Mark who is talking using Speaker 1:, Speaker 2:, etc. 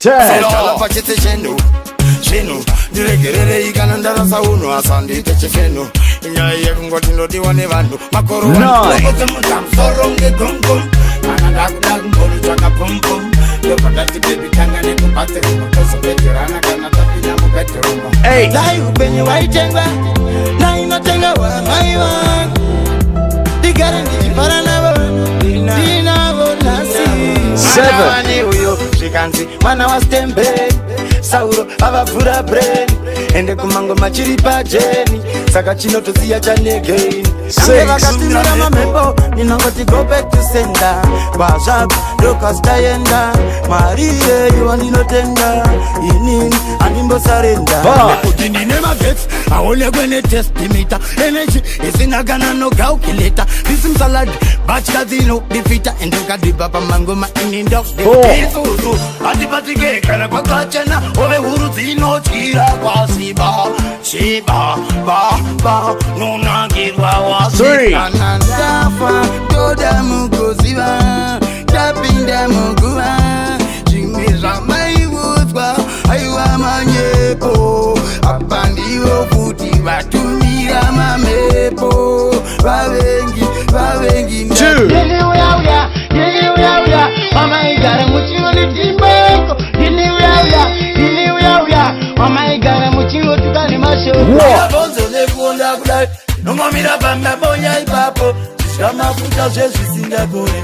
Speaker 1: 10,
Speaker 2: Chala pachete chenhu zvinhu, ndiregererei kana ndarasa unhu, asandiite chifenu. Inyaya yekungoti ndodiwa nevanhu.
Speaker 1: Nine.
Speaker 2: Makoromutsamusoro ngegomgom, kana ndakuda kumbonotsvaka pompom, ndobva ndati, "Baby, tanga nekubathroom, tozopedzerana kana tapinda mubedroom."
Speaker 1: 8,
Speaker 3: Dai upenyu waitengwa, nainotenga wamai vangu, ndigare ndichifara navo, ndinavo nhasi.
Speaker 1: Seven.
Speaker 3: Mwana wani uyo? Zvikanzi mwana waStembeni. Sauro avavhura brain, ende kumangoma chiri pajeni, saka chinotoziya chanegeni.
Speaker 1: Six.
Speaker 3: Vakatumira mamhepo, ndinongoti go back to sender. Kwazvabva ndokwazitaenda. Mwari iyeyo wandinotenda, inini handimbosarenda.
Speaker 1: 5,
Speaker 2: Kuti ndine magetsi aonekwe netest meter, energy isina kana no calculator, this salad batya dzinodifita, ende ukadhibha pamangoma ini.
Speaker 1: Four.
Speaker 2: Isusu hatipatike kana kwakachena, ove huru dzinotyira kwasiba chiba baba nonakirwa.
Speaker 1: Three.
Speaker 3: Kana ndafa, ndoda mugoziva ndapinda muguva. Zvimwe zvamaiudzwa aiwa manyepo. Apa ndivo futi vatumira mamhepo, vavengi, vavengi.
Speaker 1: Two.
Speaker 3: Ndini uyauya, ndini uyauya, mamaigara muchionitimeko. Ndini uyauya, ndini uyauya, mamaigara muchiotuka nemashoko.
Speaker 1: 1.
Speaker 2: Bhonzo nekuonda kudai, nongomira pamabonya ipapo, zvityamafuta zvezvisingakore.